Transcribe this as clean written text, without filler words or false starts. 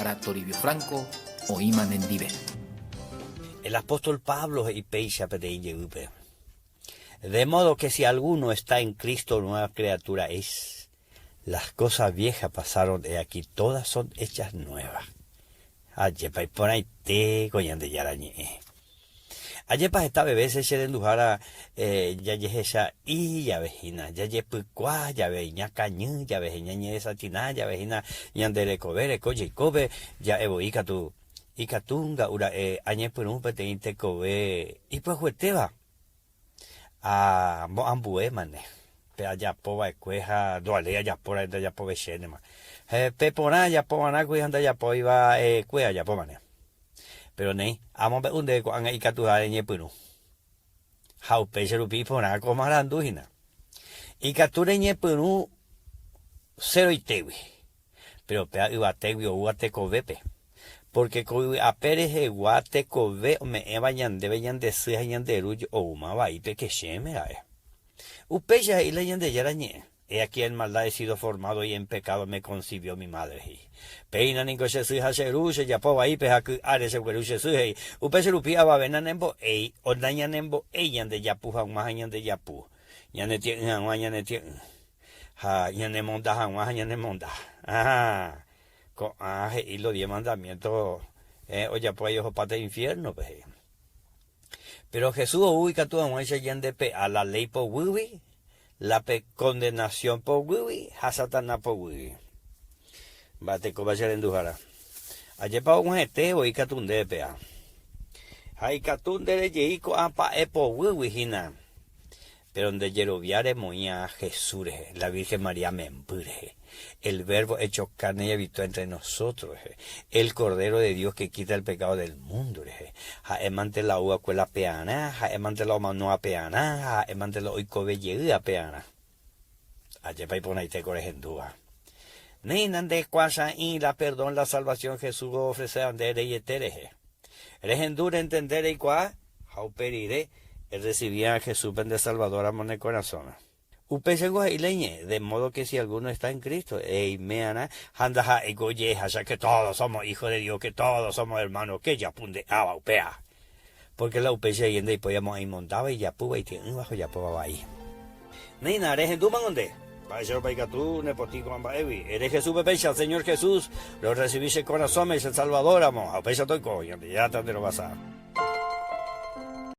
maranduhára Toribio Franco oĩma nendive. El apóstol Pablo he'i péicha peteĩ jevýpe, De modo que si alguno está en Cristo nueva criatura es, las cosas viejas pasaron he aquí todas son hechas nuevas. Ajépa iporãite ko Ñandejára Ñe'ẽ. Ajépa hetave vése che renduhára jajehecha'i jave hína, jajepykua jave, ñakañy jave, ñañedesatina jave hína ñande rekove reko jeikópe, ja'e voi katu, ikatu nga'u ra'e añepyrũ peteĩ tekove ipyahuetéva, amoambuémane pe ajapo va'ekue ha ndovaléi ajapo ra'e ndajapovechénema. Pe porã ajapo va'erãkuri ha ndajapói va'ekue ajapómane. Péro néi, amombe'u ndéve ko'ág̃a ikatuha reñepyrũ. Ha upéicha rupi iporã ko marandu hína. Ikatu reñepyrũ seroitégui, péro péva yvatégui oúva tekovépe. Pórke ko yvy ape rehegua tekove ome'ẽva ñandéve ñande sy ha ñande ru oúma vai pe kechéme ra'e. Upéicha he'i la Ñandejára Ñe'ẽ. He aquí en maldad he sido formado y en pecado me concibió mi madre, he'i. Péina niko che sy ha che ru, che japo vaípe ha ky'áre che gueru che sy, he'i. Upéicha rupi avave nanembo'éi o nañanembo'éi ñande japu hag̃ua ha ñande japu, ñane tie'ỹ hag̃ua ñane tie'ỹ, ha ñanemonda hag̃ua ha ñanemonda. Ah! Ko'ã he'i los diez mandamientos ojapo vai ohopáta infierno-pe, he'i. Péro Jesús ou ikatu hag̃uáicha ñandepe'a la léi poguýgui, la pe kondenasión poguýgui ha Satanás poguýgui. Mba'etekópa che renduhára? Ajépa og̃uahẽte voi katu ndéve pe'a. Ha ikatu nde rejei ko'ã mba'e poguýgui hína. Péro nde jerovia remoĩ'a Jesús rehe, la Virgen María memby rehe, el Verbo hecho carne y habitó entre nosotros rehe, el Cordero de Dios que quita el pecado del mundo rehe. Ha'e mante la ou'akue la pearã, ha'e mante la omanóva pearã, ha ha'e mante la oikove jeýva pearã. Ajépa iporãite ko rehendúva. Néina nde kuãcha'ĩ la perdón, la salvación Jesús oofreséva nde reiete rehe. Rehendu rentende reikuaa ha upe rire errecibíã Jesúspe nde Salvador ramo ne korasõme. Upéichango he'i la iñe'ẽ, de modo que si alguno está en Cristo, eime'arã ha ndaha'éiko oje'eháicha que todos somos hijos de Dios, que todos somos hermanos, que japu nde'áva upéva. Porque la upéicha he'i ndaipói imondáva, ijapúva, itie'ỹva ha ojapóva vai. Néina, rehendúmango nde? Mba'éichapa ikatu nepotĩ ko'ã mba'égui? Ere Jesúspe péicha, Señor Jesús, rorresivi che korasõme che Salvador ramo, ha upéicha toiko, Ñandejára tanderovasa.